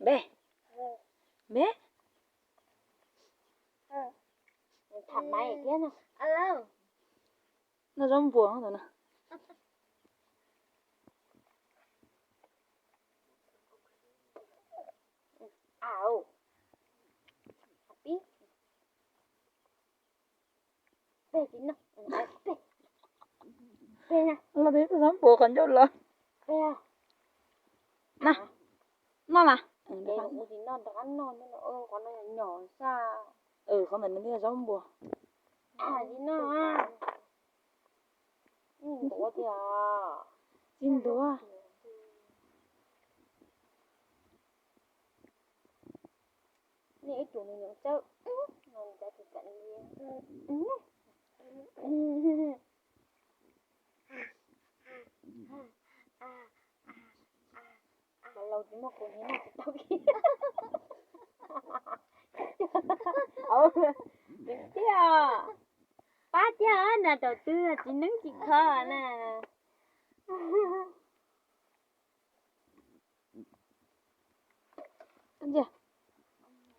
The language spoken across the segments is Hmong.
Npe, npe. Tham maiv thiab no. Noj zaub npua no. Au. Pib. Peb tsis noj. Peb, peb na. Los twb zaub npua qhov ncauj los. Peb na. Noj las. Ces kuv tsis noj, rov qab noj, qhov no nyom xwb. Qhov ntawd nws twb yog zaub npua. Tsis noj. Ntuav tiag. Tsis ntuav. Nej ib tug nws nyoos txawb no, nws cov tsis kam li. Laus tsis muaj qus nyiav noj tsis tau kiag. Tiag, pab tiag na, thaum twg txiv neeb tsis kho na.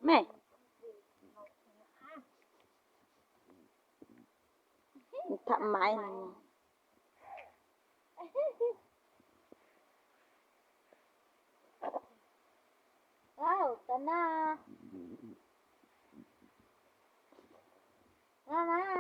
Me, tham maiv no. Wow, tau na. Wow, wow.